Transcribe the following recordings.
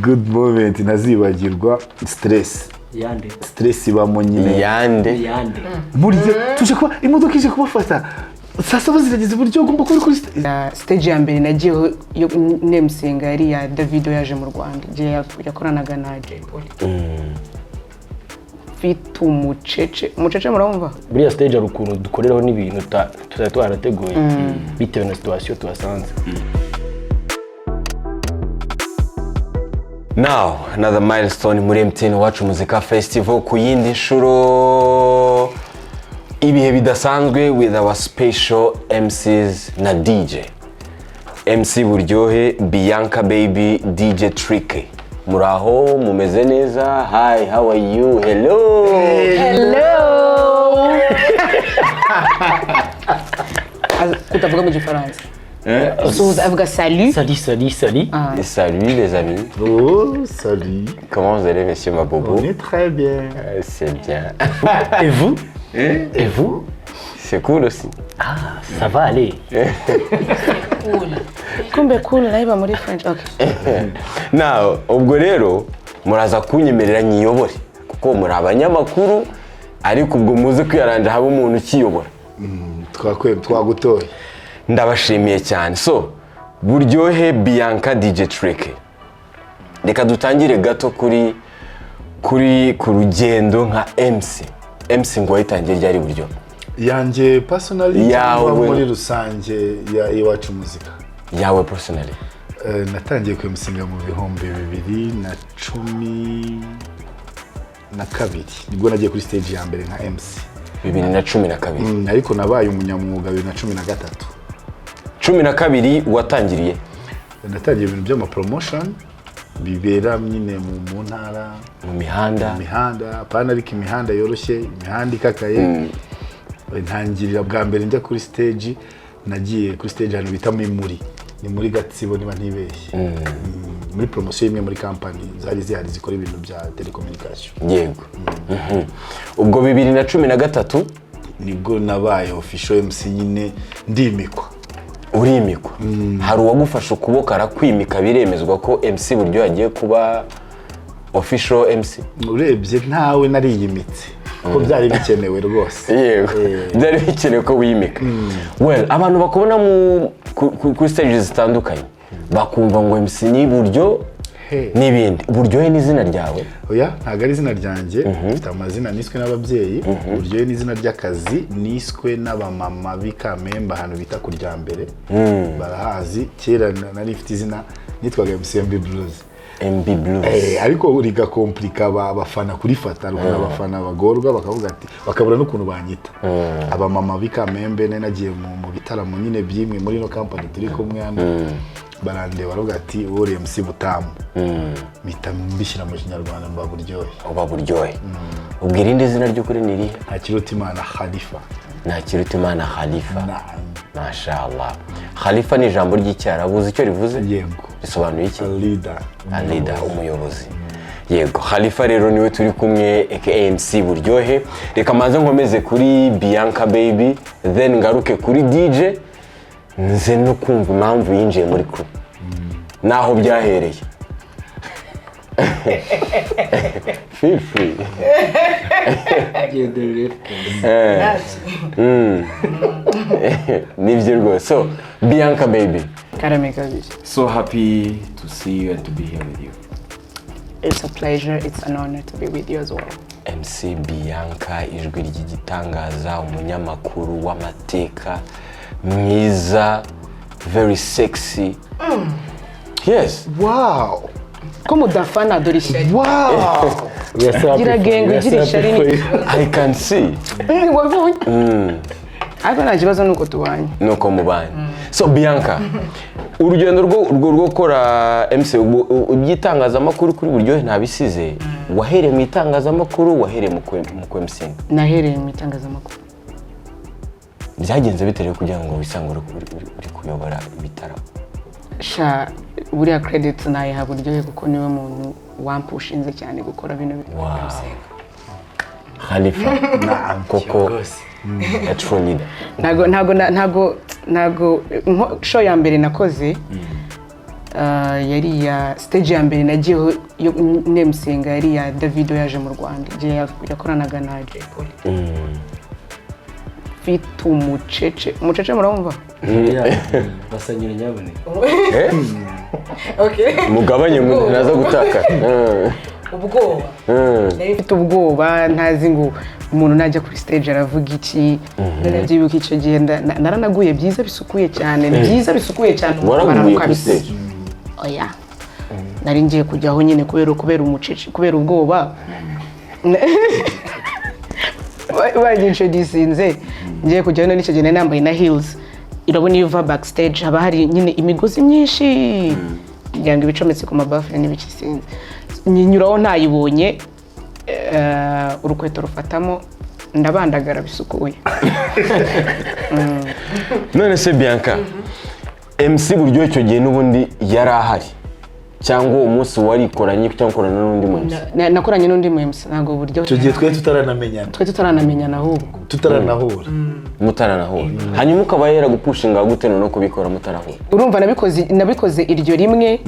Good moment ntazibagirwa, stress. Yande? Stress ibamo nyine. Yande? Yande? Burya tuje kuba imodoka ije kubafata saa 7 zirageze, buryo ugomba kuba uri kuri Stage ya mbere nagiyeho yo nemusenga yari iya Davido yaje mu Rwanda, igihe yakoranaga na Jay Polly. Mfite umucece, umucece murawumva? Buriya stage hari ukuntu dukoreraho n'ibintu tutari twarateguye bitewe na situation tuhasanze. Now another milestone muri MTN Iwacu Muzika Festival ku yindi nshuro, ibihe bidasanzwe with our special MCs na DJ. MC Buryohe, Bianca Baby, DJ Tricky. Muraho, mumeze neza? Hi, how are you? Hello. Hello. Kutavuga mu Gifaransa, suhuza, avuga salut. Salut, salut, salut. Salut les amis. Oh, salut. Comment vous allez, monsieur Mabobo? On est très bien. C'est bien. Et vous? Et vous? C'est cool aussi. Ah, ça va aller. Kumbe cool nayo iba muri French, okay. Now, ubwo rero muraza kunyemerera nyiyobore kuko muri abanyamakuru, ariko ubwo muze kwiyaranja habe umuntu ukiyobora. Twagutoye. Ndabashimiye cyane. So Buryohe, Bianca, DJ Trick, reka dutangire gato kuri ku rugendo nka MC. MC ngo wayitangiye ryari, Buryo? Yanjye personally Yawe. cyangwa muri rusange ya Iwacu Muzika? Yawe personally. Natangiye kwemusinga mu 2012, nibwo nagiye kuri stage ya mbere nka MC. 2012? Ariko nabaye umunyamwuga 2013. 12 watangiriye? Natangiye ibintu by'amapromotion bibera nyine mu ntara. Mu mihanda. Mu mihanda, apana, ariko imihanda yoroshye, imihanda ikakaye. Ntangirira bwa mbere njya kuri stage, nagiye kuri stage ahantu bita Mimuri, ni muri Gatsibo niba ntibeshye. Muri promotion imwe muri company zari zihari zikora ibintu bya telecommunication. Yego. Ubwo 2013? Nibwo nabaye official MC nyine, ndimikwa. Urimikwa. Hari uwagufashe ukuboko arakwimika, biremezwa ko MC Buryo yagiye kuba official MC? Urebye ntawe, nariyimitse kuko byari bikenewe rwose. Yego, byari bikenewe ko wimika. Well, abantu bakubona kuri stage zitandukanye bakumva ngo MC ni Buryo Hey. n'ibindi. Buryohe ni izina ryawe? Oya, ntabwo ari izina ryanjye. Mfite amazina niswe n'ababyeyi. Buryohe ni izina ry'akazi niswe n'abamama b'i Kamembe, ahantu bita ku Ryambere, barahazi. Kera nari mfite izina nitwaga MCMB Blues. MB Blues. Ariko rigakomplika abafana kurifata, hari ukuntu abafana bagorwa bakavuga ati, bakabura n'ukuntu banyita. Abamama b'i Kamembe, nari nagiye mu bitaramo nyine by'imwe muri ino company turi kumwe hano, barandeba baravuga ati: "Wowe uri MC Butamu." Mpita mbishyira mu Kinyarwanda, mba Buryohe. Uba Buryohe. Ubwo irindi zina ry'ukuri ni irihe? Ntakirutimana Khalifa. Ntakirutimana Khalifa. Naam. Mashallah. Khalifa ni ijambo ry'Icyarabu, uzi icyo rivuze? Yego. Risobanuye iki? Leader. Leader, umuyobozi. Yego, Khalifa rero niwe turi kumwe, aka MC Buryohe. Reka maze nkomeze kuri Bianca Baby, then ngaruke kuri DJ, nze no kumva impamvu yinjiye muri crew naho byahereye. Feel free. Genda left. Nibyo rwose. So Bianca Baby. Karame kabiri. So happy to see you and to be here with you. It's a pleasure, it's an honor to be with you as well. MC Bianca, ijwi ry'igitangaza, umunyamakuru w'amateka, mwiza, very sexy, yes. Wow. Ko mudafana, dore ishyari. Wow. Gira gengo, igira ishyari ni I can see. Wavuye, ariko nta kibazo, nuko tubanye. Nuko mubanye. So Bianca, urugendo rwo gukora MC, iby'itangazamakuru kuri Buryohe ntabisize. Wahereye mu itangazamakuru, wahereye mu kwe MC? Nahereye mu itangazamakuru. Byagenze bite rero kugira ngo wisange uri kuyobora ibitaramo? Sha, buriya credit nayiha Buryohe kuko niwe muntu wampushinze cyane gukora bino bintu. Wow. Khalifa koko, a true leader. Ntago show ya mbere nakoze. Yari iya stage ya mbere nagiyeho yo nemusenga, yari iya Davido yaje mu Rwanda, igihe yakoranaga na Jay Polly. Mfite umucece, umucece murawumva? Basanyura nyabuneka. Okay. Mugabanye umuntu ntaza gutakara. Ubwoba, nari mfite ubwoba, ntazi ngo umuntu najya kuri stage aravuga iki. Ndabyibuka icyo gihe naranaguye byiza bisukuye cyane, byiza bisukuye cyane. Waraguye Baranuka kuri bisa. stage? Oya, nari ngiye kujyaho nyine kubera umucece, kubera ubwoba. Bagintroducinze ngiye kujyaho, none icyo gihe nari nambaye na heels. Urabona iyo uva backstage haba hari nyine imigozi myinshi kugira ngo ibicometse ku mabafure n'ibiki, sinzi, nyinyuraho ntayibonye, urukweto rufatamo, ndabandagara bisukuye. None se Bianca, MC Buryo icyo gihe n'ubundi yari ahari, cyangwa uwo munsi warikoranye, cyangwa ukorana n'undi mu MC? Nakoranye n'undi mu MC, ntabwo Buryo. Icyo gihe twari tutaranamenyana. Twe tutaranamenyana ahubwo. Tutaranahura. Mutaranahura. Hanyuma ukaba yaragupushinga gute noneho kubikora mutarahura? Urumva nabikoze iryo rimwe,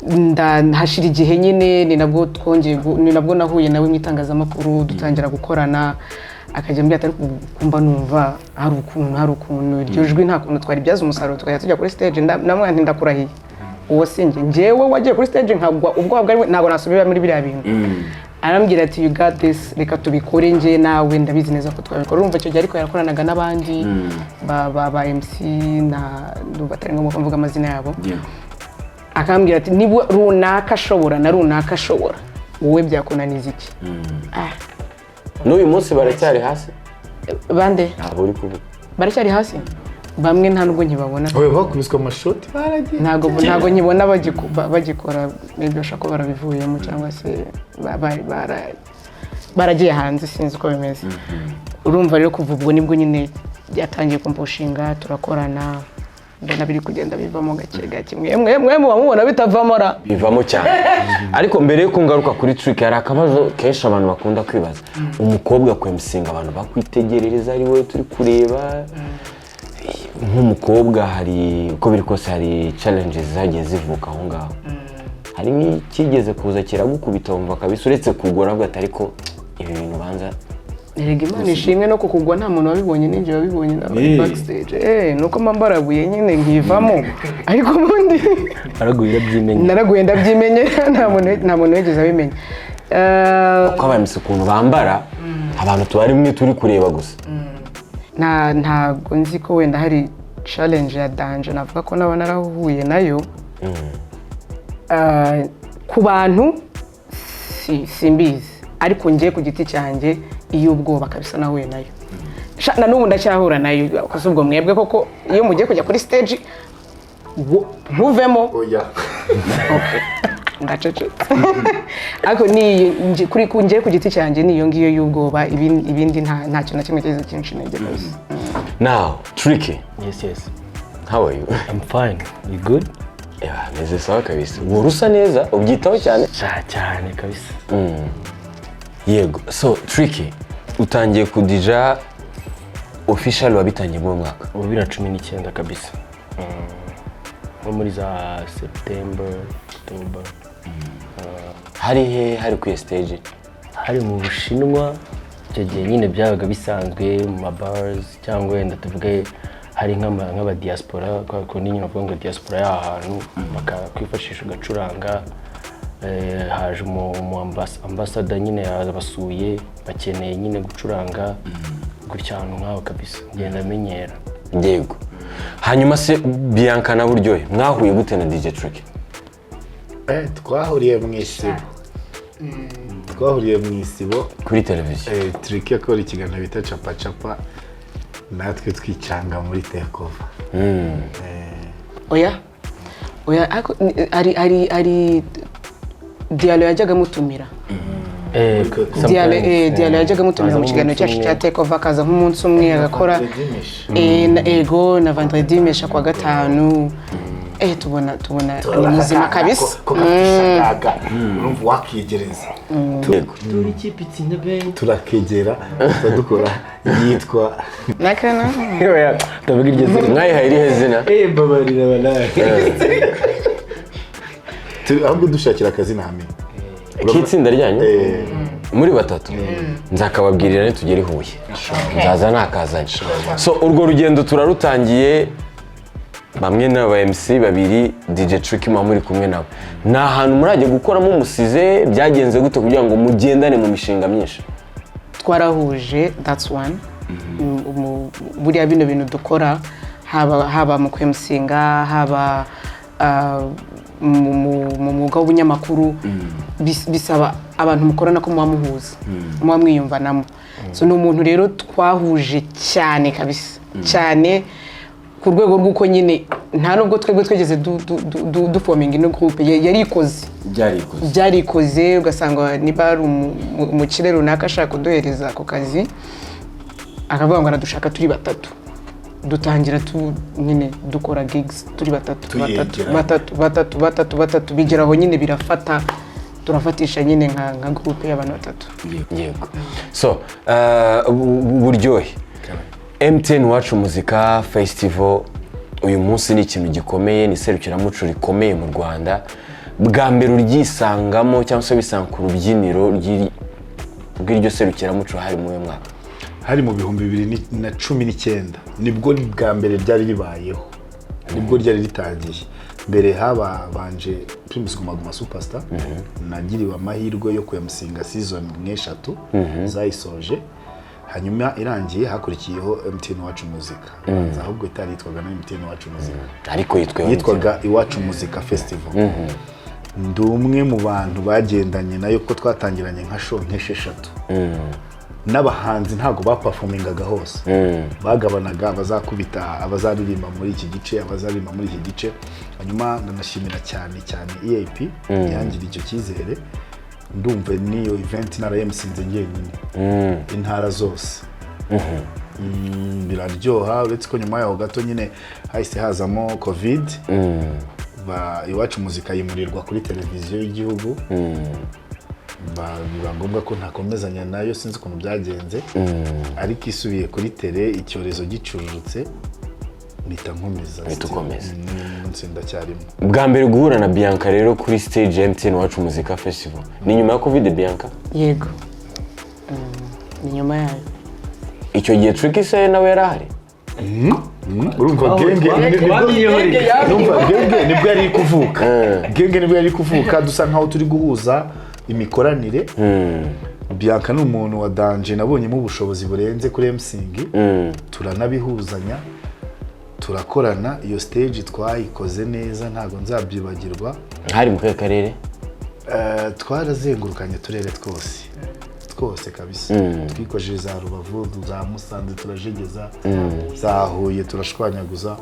ndahashira igihe nyine, ni nabwo twongeye ni nabwo nahuye nawe mu itangazamakuru, dutangira gukorana, akajya ambwira ati: "Ariko kumva numva hari ukuntu iryo jwi nta kuntu twaribyaza umusaruro, tukajya tujya kuri stage." Namwe nti: "Ndakurahiye, uwo sinjye. Njyewe wagiye kuri stage nkagwa ubwoba bwari, ntabwo nasubira muri biriya bintu." Arambwira ati: "You got this, reka tubikore njye nawe, ndabizi neza ko twabikora." Urumva icyo gihe ariko yarakoranaga n'abandi ba MC, na ndumva atari ngombwa ko mvuga amazina yabo. Akambwira ati: "Niba runaka ashobora na runaka ashobora, wowe byakunaniza iki?" Ah. N'uyu munsi baracyari hasi? Bande? Ntabwo uri kuvuga. Baracyari hasi bamwe, nta nubwo nkibabona. Oya, bakubiswe amashoti, baragiye. Ntabwo nkibona bagikora, maybe bashobora kuba barabivuyemo cyangwa se baragiye hanze, sinzi uko bimeze. Urumva rero kuva ubwo nibwo nyine byatangiye kumpushinga, turakorana, mbona biri kugenda bivamo gake gake. Mwe mwe mwe muba mubona bitavamo ra? Bivamo cyane. Ariko mbere yuko ngaruka kuri Trick, hari akabazo kenshi abantu bakunda kwibaza: umukobwa kwemusinga, abantu bakwitegerereza, ari wowe turi kureba nk'umukobwa, hari uko biri kose hari challenges zagiye zivuka aho ngaho, hari nk'ikigeze kuza kiragukubita wumva kabisa uretse kugura avuga ati: "Ariko ibi bintu banza." Erega Imana ishimwe, no kukugwa nta muntu wabibonye, ninjye wabibonye n'abari backstage. Nuko mba mbaraguye nyine nkivamo, ariko ubundi Araguye urabyimenye. Naraguye ndabyimenye, nta muntu wigeze abimenya. Kuko aba MC ukuntu bambara, abantu tuba rimwe turi kureba gusa. Ntabwo nzi ko wenda hari challenge ya danger navuga ko naba narahuye nayo. Ku bantu simbizi, ariko njye ku giti cyanjye iyo ubwoba kabisa nahuye nayo. Na n'ubu ndacyahura nayo. Kuko ubwo mwebwe koko iyo mugiye kujya kuri stage ntuvemo? Oya. Okay. Ndacecetse. Ariko ni njye ku giti cyanjye ni iyo ngiyo y'ubwoba, ibindi nta kintu na kimwe cyigeze kinca intege kabisa. Now Tricky. Yes. How are you? I'm fine. You good? Yeah, meze sawa kabisa. Uhora usa neza, ubyitaho cyane. Sha, cyane kabisa. Yego. So Tricky, utangiye kudija official, wabitangiye muri uyu mwaka? Ubu 2019 kabisa. Nko muri za September, October. Hari he, hari kuri stage? Hari mu Bushinwa. Icyo gihe nyine byabaga bisanzwe mu ma bars, cyangwa wenda tuvuge hari nk'aba diaspora, kwa kundi nyine bavuga ngo diaspora y'aha hantu bakakwifashisha ugacuranga. Haje umu ambassador nyine yabasuye, bakeneye nyine gucuranga gutya, ahantu nk'aho kabisa ngenda amenyera. Yego. Hanyuma se Bianca na Buryohe mwahuye gute na DJ Tricky? Twahuriye mu isibo, twahuriye mu isibo. Kuri televiziyo? Tricky akora ikiganiro bita Capa Capa, natwe twicanga muri Tekova. Oya oya, ariko hari Diallo yajyaga amutumira. Diallo, Diallo yajyaga amutumira mu kiganiro cyacu cya Tekova, akaza nk'umunsi umwe agakora. Ego, na vendredi mesha kwa gatanu. Tubona ni muzima kabisa. Ko gafite urumva wakiyegereza. Yego. Dore ikipe itsinda ben. Turakegera dukora yitwa Nakana. Ndavuga iryo zina. Mwayihaye irihe zina? Mbabarira banaye. Ahubwo dushakira akazi nta. K'itsinda ryanyu? Eh. Muri batatu nzakababwirira nitugera i Huye, nzaza nakazanye. So urwo rugendo turarutangiye, bamwe ni aba MC babiri, DJ Tricky muba muri kumwe nabo. Ni ahantu murajya gukoramo umusize, byagenze gute kugira ngo mugendane mu mishinga myinshi? Twarahuje, that's one. Buriya bino bintu dukora, haba mu kwemusinga, haba mu mwuga w'ubunyamakuru, bisaba abantu mukorana ko muba muhuza, muba mwiyumvanamo. So ni umuntu rero twahuje cyane kabisa, cyane ku rwego rw'uko nyine nta nubwo twebwe twigeze duforminga ino groupe, yarikoze. Byarikoze. Byarikoze, ugasanga niba ari umukire runaka ashaka kuduhereza ako kazi, akavuga ngo aradushaka turi batatu. Dutangira tu nyine dukora gigs turi batatu, batatu, Tuyegeranye. batatu, batatu, batatu, batatu, bigeraho nyine birafata, turafatisha nyine nka groupe y'abantu batatu. Yego. So buryohe, MTN Iwacu Muzika Festival uyu munsi ni ikintu gikomeye, ni iserukiramuco rikomeye mu Rwanda. Bwa mbere uryisangamo cyangwa se wisanga ku rubyiniro rw'iryo serukiramuco hari muri uyu mwaka? Hari mu 2019, nibwo bwa mbere ryari ribayeho, nibwo ryari ritangiye. Mbere habanje Primus Guma Guma Superstar. Nagiriwe amahirwe yo kuyamusinga season nk'eshatu zayisoje, hanyuma irangiye hakurikiyeho MTN Iwacu Muzika. Banza ahubwo itari yitwaga na MTN Iwacu Muzika. Ariko yitwa Yitwaga Iwacu Muzika Festival. Ndi umwe mu bantu bagendanye nayo kuko twatangiranye nka show nk'esheshatu n'abahanzi. Ntabwo baperformingaga hose, bagabanaga abazakubita, abazaririmba muri iki gice, abazaririmba muri iki gice. Hanyuma ndanashimira cyane cyane EAP yangira icyo cyizere. Ndumva n'iyo event narayemusinze njyenyine intara zose. Biraryoha, uretse ko nyuma yaho gato nyine hahise hazamo COVID, Iwacu Muzika yimurirwa kuri televiziyo y'igihugu. Biba ngombwa ko ntakomezanya nayo, sinzi ukuntu byagenze, ariko isubiye kuri tele icyorezo gicururutse mpita nkomeza. Uhita ukomeza. Munsi ndacyarimo. Bwa mbere guhura na Bianca rero kuri stage ya MTN Iwacu Muzika Festival ni nyuma ya COVID, Bianca? Yego, ni nyuma yayo. Icyo gihe Tricky se nawe yari ahari? Urumva genge urumva genge nibwo yari kuvuka, genge nibwo yari kuvuka, dusa nkaho turi guhuza imikoranire. Bianca ni umuntu wa danger, nabonyemo ubushobozi burenze kuri MCing, turanabihuzanya, turakorana. Iyo stage twayikoze neza, ntabwo nzabyibagirwa. Hari mu kahe karere? Twarazengurukanye uturere twose twose kabisa. Twikojeje za Rubavu, za Musanze, turajegeza za Huye, turashwanyaguza.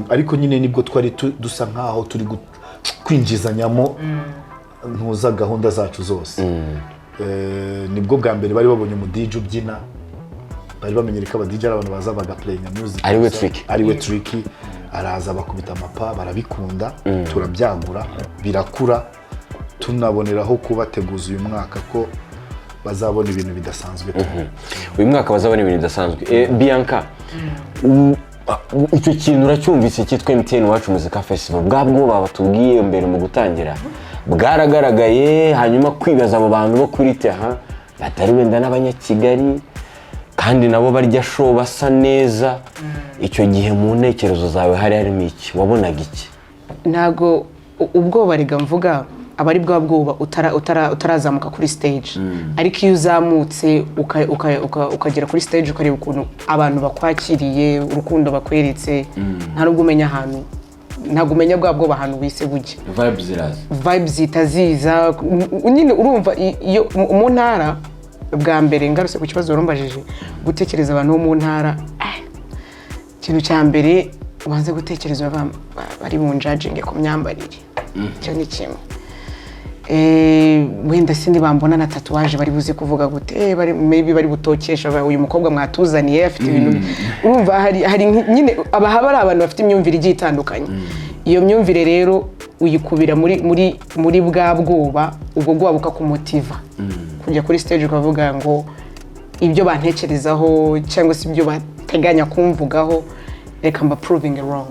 Ariko nyine nibwo twari dusa nkaho turi kwinjizanyamo ntuza gahunda zacu zose. Nibwo bwa mbere bari babonye umu DJ ubyina. Bari bamenyere ko aba DJ ari abantu baza bagaplayinga music Ari we gusa. Tricky. Ari we Tricky. Araza bakubita amapa, barabikunda, turabyagura, birakura, tunaboneraho kubateguza uyu mwaka ko bazabona ibintu bidasanzwe. Uyu mwaka bazabona ibintu bidasanzwe. Bianca, icyo kintu uracyumvise cyitwa MTN Iwacu Muzika Festival, bwa bwoba batubwiye mbere mu gutangira bwaragaragaye, hanyuma kwibaza abo bantu bo kuri terrain batari wenda n'Abanyakigali kandi nabo barya show basa neza, icyo gihe mu ntekerezo zawe hari harimo iki? Wabonaga iki? Ntabwo ubwoba rega mvuga aba ari bwa bwoba utarazamuka kuri stage, ariko iyo uzamutse ukagera kuri stage, ukareba ukuntu abantu bakwakiriye, urukundo bakweretse, nta nubwo umenya ahantu, ntabwo umenya bwa bwoba ahantu wise bujya. Vibes ziraza. Vibes zihita ziza nyine. Urumva iyo mu ntara, bwa mbere ngarutse ku kibazo warumbajije, gutekereza abantu bo mu ntara, ikintu cya mbere ubanze gutekereza bari bunjudginge ku myambarire, icyo ni kimwe. Wenda sindi bambona na tatouage, bari buze kuvuga gute? Bari maybe bari butokesha uyu mukobwa mwatuzaniye afite ibintu. Urumva hari nyine aba haba ari abantu bafite imyumvire igiye itandukanye. Iyo myumvire rero uyikubira muri bwa bwoba, ubwo bwoba bukakumotiva kujya kuri stage ukavuga ngo ibyo bantekerezaho cyangwa se ibyo bateganya kumvugaho. Reka mba proving wrong.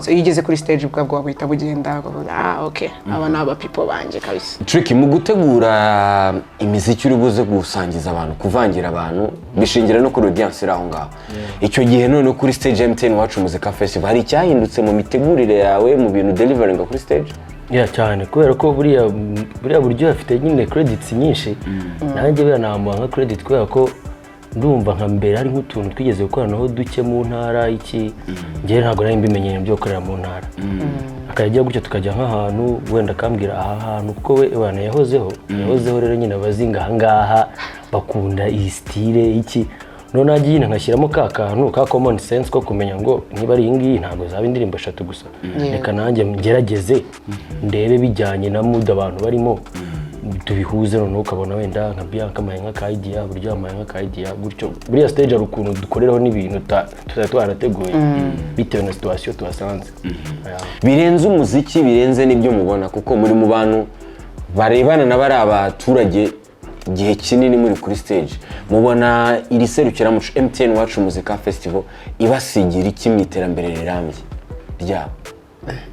So iyo ugeze kuri stage, ubwabwo buhita bugenda, ukavuga: "Ah, okay, aba ni aba people banjye kabisa." Tricky, mu gutegura imiziki uri buze gusangiza abantu, kuvangira abantu, bishingira no kuri audience iri aho ngaho icyo gihe. None kuri stage ya MTN Iwacu Muzika Festival, hari icyahindutse mu mitegurire yawe, mu bintu delivering kuri stage? Yeah, cyane, kubera ko buriya buryo afite nyine credits nyinshi. Nanjye buriya namuha nka credit, kubera ko ndumva nka mbere hari nk'utuntu twigeze gukoranaho duke mu ntara iki. Njyewe ntabwo nari mbimenyereye byo gukorera mu ntara, akajya ajya gutya, tukajya nk'ahantu wenda akambwira aha hantu, kuko we abantu yahozeho rero nyine abazinga aha ngaha bakunda iyi style iki. None nanjye nyine nkashyiramo ka kantu ka common sense ko kumenya ngo niba ari iyi ngiyi, ntabwo zaba indirimbo eshatu gusa, reka nanjye ngerageze ndebe bijyanye na mood abantu barimo, tubihuze. Noneho ukabona wenda nka Bianca amaye nka idea, buryo amaye nka idea gutyo. Buriya stage hari ukuntu dukoreraho n'ibintu tutari twarateguye bitewe na situation tuhasanze. Yeah. Birenze umuziki, birenze n'ibyo mubona, kuko muri mu bantu barebana na bari abaturage igihe kinini muri kuri stage, mubona iri serukiramuco MTN Iwacu Muzika Festival ibasigira iki mu iterambere rirambye ryabo?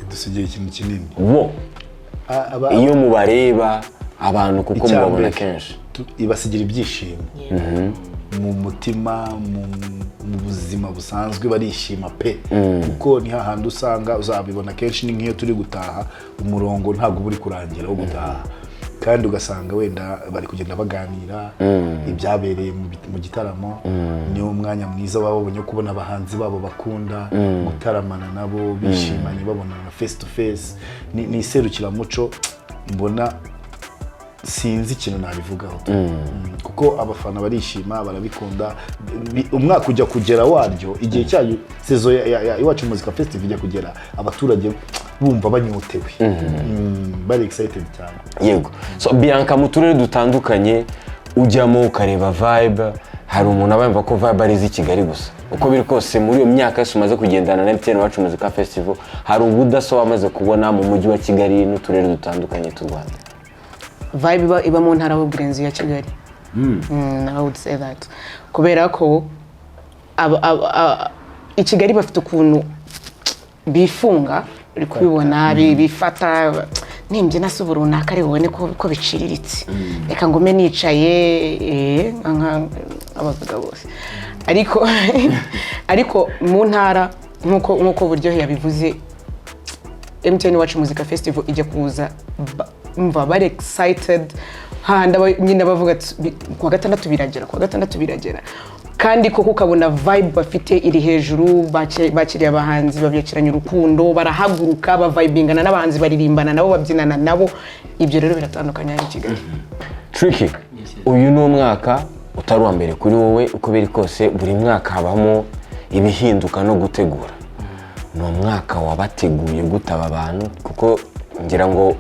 Idusigiye ikintu kinini. Bo iyo mubareba abantu, kuko Icya mubabona mbere, kenshi. Ibasigira ibyishimo mu mutima, mu buzima busanzwe barishima pe, kuko ni hahandi usanga uzabibona kenshi, ni nk'iyo turi gutaha, umurongo ntabwo uba uri kurangira wo gutaha, kandi ugasanga wenda bari kugenda baganira ibyabereye mu gitaramo. Niwo mwanya mwiza baba babonye wo kubona abahanzi babo bakunda, gutaramana nabo bishimanye, babonana face to face. Ni iserukiramuco mbona, sinzi ikintu nabivugaho, kuko abafana barishima, barabikunda. Umwaka ujya kugera waryo, igihe cyayo, saison ya Iwacu Muzika Festival ijya kugera, abaturage bumva banyotewe, bari excited cyane. Yego. So Bianca, mu turere dutandukanye ujyamo ukareba vibe, hari umuntu aba yumva ko vibe ari iz'i Kigali gusa. Uko biri kose, muri iyo myaka yose umaze kugendana na MTN Iwacu Muzika Festival, hari ubudasa wamaze kubona mu mujyi wa Kigali n'uturere dutandukanye tw'u Rwanda? Vibe iba mu ntara ahubwo irenze iya Kigali. I would say that kubera ko i Kigali bafite ukuntu bifunga, uri kubibona, bifata nimbyina se ubu runaka ari bubone ko biciriritse, reka ngume nicaye, abavuga bose. Ariko mu ntara, nk'uko Buryohe yabivuze, MTN Iwacu Muzika Festival ijya kuza, mva bari excited, hahandi nyine bavuga ati: "Kuwa gatandatu biragera, kuwa gatandatu biragera." Kandi koko ukabona vibe bafite iri hejuru, bakiriye abahanzi, babyakiranye urukundo, barahaguruka, bavibingana n'abahanzi, baririmbana nabo, babyinana nabo. Ibyo rero biratandukanye hano i Kigali. Tricky, uyu ni umwaka utari uwa mbere kuri wowe. Uko biri kose, buri mwaka habamo ibihinduka no gutegura. Ni umwaka wabateguye gutaba abantu? Kuko ngira ngo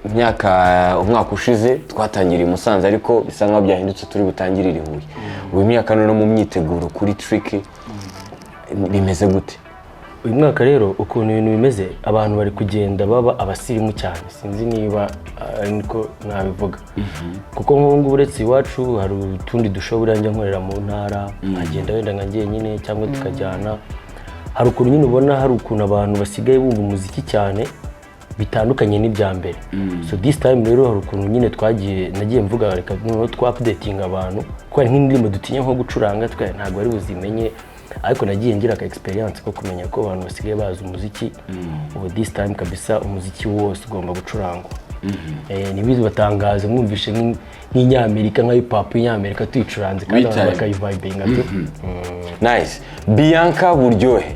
imyaka, umwaka ushize twatangiriye i Musanze, ariko bisa nkaho byahindutse, turi butangirire i Huye. Uyu myaka noneho mu myiteguro kuri Tricky bimeze gute? Uyu mwaka rero, ukuntu ibintu bimeze, abantu bari kugenda baba abasirimu cyane, sinzi niba ari niko nabivuga, kuko nk'ubu ngubu uretse iwacu hari utundi dushobora njya nkorera mu ntara, nkagenda wenda nka njyenyine cyangwa tukajyana. Hari ukuntu nyine ubona hari ukuntu abantu basigaye bumva umuziki cyane bitandukanye n'ibya mbere. So this time rero hari ukuntu nyine twagiye, nagiye mvuga reka noneho twa updating abantu, kuko hari nk'indirimbo dutinya nko gucuranga twe ntabwo bari buzimenye, ariko nagiye ngira aka experience ko kumenya ko abantu basigaye bazi umuziki. Ubu this time kabisa umuziki wose ugomba gucurangwa. Ntibibatangaze mwumvishe nk'inyamerika, nka hip hop y'inyamerika tuyicuranze kandi abantu Witaye. bakayivibinga tu. Nice. Bianca Buryohe,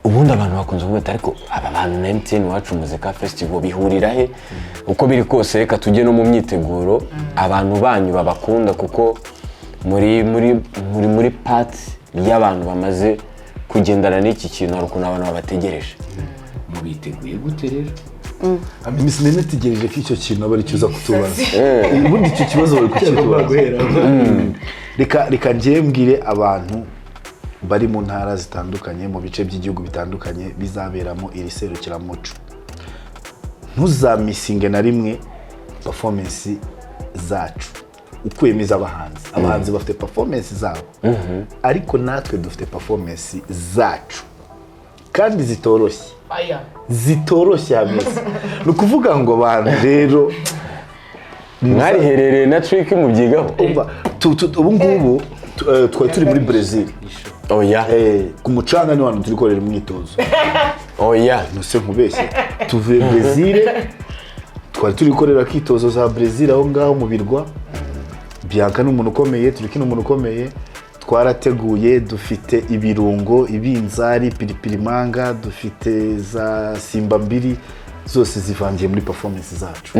ubundi abantu bakunze kuvuga ati: "Ariko aba bantu na MTN Iwacu Muzika Festival bihurira he?" Uko biri kose, reka tujye no mu myiteguro. Abantu banyu babakunda, kuko muri part y'abantu bamaze kugendana n'iki kintu, hari ukuntu abantu babategereje. Mubiteguye gute rero? Miss, ntegereje ko icyo kintu aba aricyo uza kutubaza. Ubundi icyo kibazo bari kukitubaza. Reka njyewe mbwire abantu bari mu ntara zitandukanye, mu bice by'igihugu bitandukanye bizaberamo iri serukiramuco: ntuzamisinge na rimwe performance zacu. Ukuyemo iz'abahanzi, abahanzi bafite performance zabo, ariko natwe dufite performance zacu kandi zitoroshye, zitoroshye hameze. Ni ukuvuga ngo abantu rero Mwariherereye na Trick mubyigaho? Umva, ubu ngubu twari turi muri Brazil. Oya. Ku mucanga ni hantu turi korera imyitozo. Oya. Ntuse nkubeshye, tuvuye Brazil, twari turi gukorera akitozo za Brazil aho ngaho mu birwa. Bianca ni umuntu ukomeye, Turiki ni umuntu ukomeye. Twarateguye, dufite ibirungo, ibinzari, piripiri manga, dufite za simba mbiri, zose zivangiye muri performance zacu.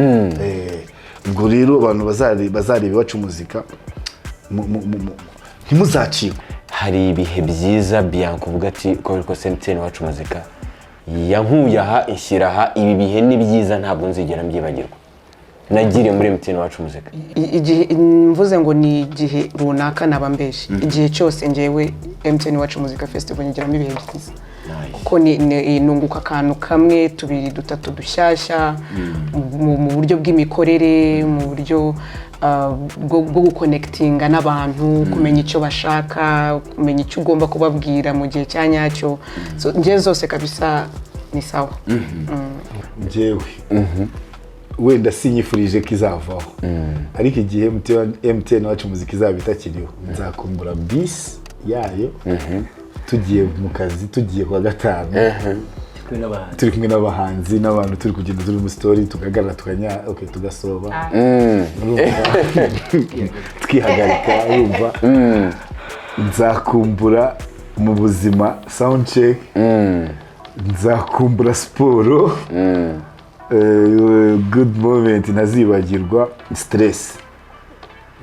Ubwo rero abantu bazareba Iwacu Muzika, ntimuzacikwe. Hari ibihe byiza Bianca uvuga ati uko biri kose MTN Iwacu Muzika yankuye aha inshyira aha, ibi bihe ni byiza, ntabwo nzigera mbyibagirwa, nagiriye muri MTN Iwacu Muzika? Igihe mvuze ngo ni igihe runaka naba mbeshye. Igihe cyose ngewe MTN Iwacu Muzika Festival ngiramo ibihe byiza, kuko nunguka akantu kamwe, tubiri, dutatu dushyashya mu buryo bw'imikorere, mu buryo bwo guconnectinga n'abantu, kumenya icyo bashaka, kumenya icyo ugomba kubabwira mu gihe cya nyacyo. So, njye zose kabisa ni sawa. Njyewe wenda sinyifurije ko izavaho, ariko igihe MTN Iwacu Muzika izaba itakiriho, nzakumbura bisi yayo tugiye mu kazi, tugiye kuwa gatanu, kumwe n'abahanzi. Turi kumwe n'abahanzi n'abantu, turi kugenda turi muri story, tugahagarara, tukanya, okay, tugasoba. Urumva? Twihagarika, urumva? Nzakumbura mu buzima sound check, nzakumbura siporo. Good moment ntazibagirwa, stress.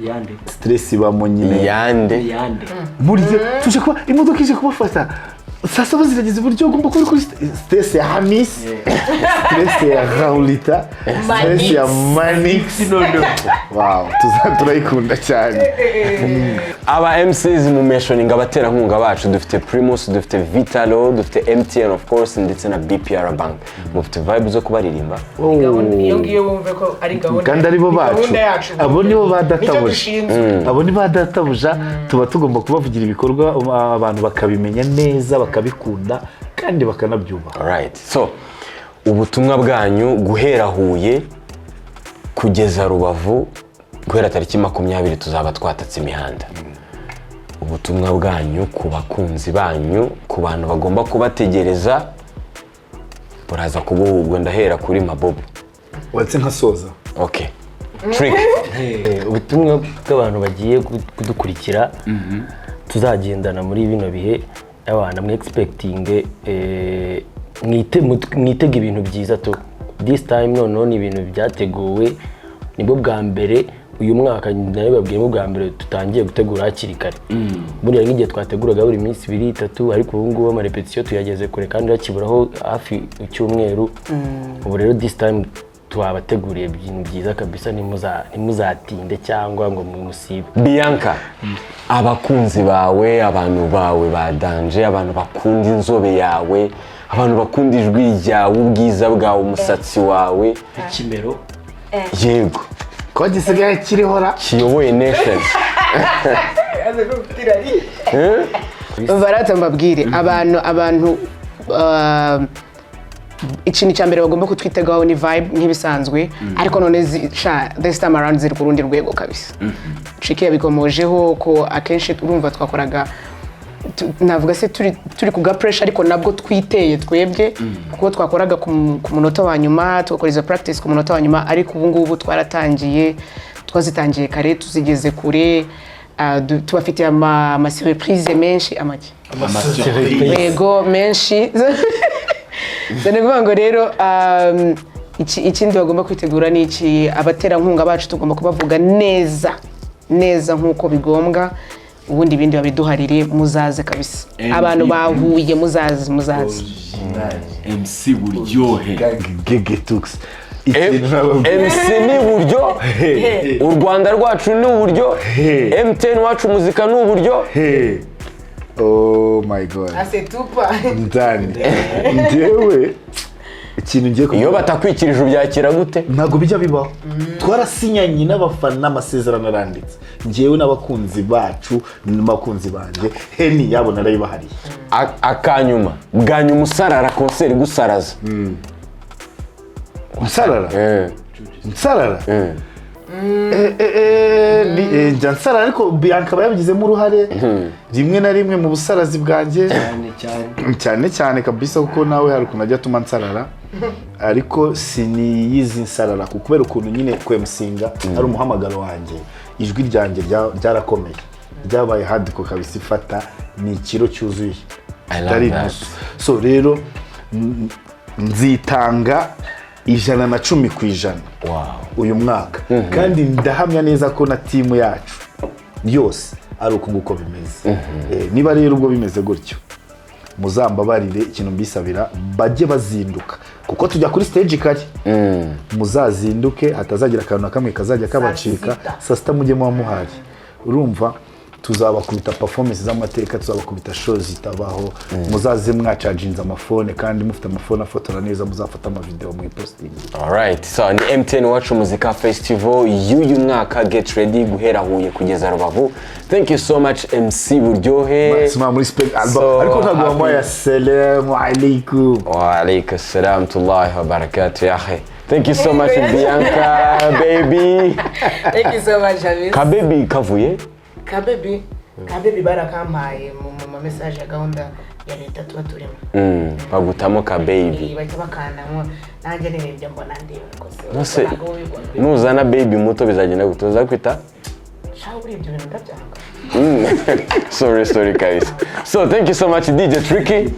Yande? Stress ibamo nyine. Yande? Yande? Murya tuje kuba imodoka ije kubafata saa 7 zirageze, uburyo ugomba kuba uri kuri stress ya Hamis, stress ya Raulita, stress ya Manix. Wow, turayikunda cyane. Aba MCs mu mentioning abaterankunga bacu. Dufite Primus, dufite Vitalo, dufite MTN of course, ndetse na BPR Bank. Mufite vibe zo kubaririmba? Iyo ngiyo bumve ko ari gahunda. Kandi aribo Ni bacu. Gahunda yacu. Abo nibo ba Nicyo databuja. dushinzwe. Abo ni ba databuja, tuba tugomba kubavugira ibikorwa, abantu bakabimenya neza, bakabikunda kandi bakanabyubaha. Alright, so ubutumwa bwanyu guhera Huye kugeza Rubavu, guhera tariki 20 tuzaba twatatse imihanda. Ubutumwa bwanyu ku bakunzi banyu, ku bantu bagomba kubategereza, buraza kubuhubwo. Ndahera kuri Mabobo. Watse nkasoza. Okay, Trick. Ubutumwa bw'abantu bagiye kudukurikira, tuzagendana muri bino bihe, abantu mwe expecting, mwitege ibintu byiza tu. This time noneho ni ibintu byateguwe, nibwo bwa mbere uyu mwaka, nabibabwiye, nibwo bwa mbere tutangiye gutegura hakiri kare. Buriya nk'igihe twateguraga buri minsi ibiri, itatu, ariko ubu ngubu amarepetisiyo tuyageze kure kandi hakiburaho hafi icyumweru. Ubu rero this time twabateguriye ibintu byiza kabisa, ntimuzatinde cyangwa ngo musibe. Bianca, abakunzi bawe, abantu bawe ba danger, abantu bakunda inzobe yawe, abantu bakunda ijwi ryawe, ubwiza bwawe, umusatsi wawe. Ikimero. Yego. Ko gisigaye kiriho ra? Kiyoboye nation. Barata mbabwire abantu, ikintu cya mbere bagomba kutwitegaho ni vibe nk'ibisanzwe, ariko none sha, this time around ziri ku rundi rwego kabisa. Trick yabikomojeho ko akenshi urumva twakoraga navuga se turi ku ga pressure, ariko nabwo twiteye twebwe, kuko twakoraga ku munota wa nyuma, tugakora izo practice ku munota wa nyuma. Ariko ubu ngubu twaratangiye, twazitangiye kare, tuzigeze kure. Tubafitiye ama surprise menshi amake, yego, menshi. So, ni ukuvuga ngo rero ikindi bagomba kwitegura ni iki? Abaterankunga bacu tugomba kubavuga neza neza nk'uko bigombwa, ubundi ibindi babiduharire. Muzaze kabisa, abantu bahuye, muzaze, muzaze. MC Buryohe. Gege Tux, ikintu nababwira. MC ni uburyo, u Rwanda rwacu ni uburyo, MTN Iwacu Muzika ni uburyo. Hey. Oh my God. Ndani. Njyewe Ikintu ngiye Iyo kuvuga, batakwikirije ubyakira gute? Ntabwo bijya bibaho. Twarasinyanye n'abafana amasezerano aranditse, njyewe n'abakunzi bacu n'abakunzi banjye, heni yabo narayibahariye. Akanyuma bwa nyuma usarara, concert gusaraza. Nsarara? Nsarara? Njya nsarara, ariko Bianca aba yabigizemo uruhare rimwe na rimwe mu busarazi bwanjye. Cyane cyane. Cyane cyane kabisa, kuko nawe hari ukuntu ajya atuma nsarara, ariko siniyizi nsarara kuko kubera ukuntu nyine kwemusinga ari umuhamagaro wanjye. Ijwi ryanjye ryarakomeye, ryabaye hardcore kabisa, ifata ni ikiro cyuzuye I love kitari that. inusu. So rero nzitanga 110% uyu mwaka, kandi ndahamya neza ko na team yacu yose ari uku nguko bimeze. Niba rero ubwo bimeze gutyo, muzambabarire, ikintu mbisabira, bajye bazinduka kuko tujya kuri stage kare. Muzazinduke hatazagira akantu na kamwe kazajya kabacika. Saa sita. Saa sita mujye muba muhari. Urumva tuzabakubita performance z'amateka, tuzabakubita show zitabaho. Muzaze mwacaginze amafone kandi mufite amafone afotora neza, muzafata amavideo muyipostingi. Alright, so ni MTN Iwacu Muzika Festival y'uyu mwaka. Get ready, guhera Huye kugeza Rubavu. Thank you so much, MC Buryohe. Maximum respect. So Ariko ntabwo happy. wamuhaye assalamu alaikum. Wa alaikum salam tullahi wa barakatuh ya akhi. Thank you so much, Bianca baby. Thank you so much, Javis. Ka baby kavuye? Kabebi, kabebi barakampaye mu ma message ya gahunda ya leta tuba turimo. Bagutamo ka baby. Bahita bakandamo, nanjye nirebye mbona ndeba rwose. Nose Ntabwo ubibona. nuzana baby muto bizagenda gute? Uzakwita? Shaho, buriya ibyo bintu ndabyanga. Sorry, sorry kabisa. So thank you so much, DJ Tricky.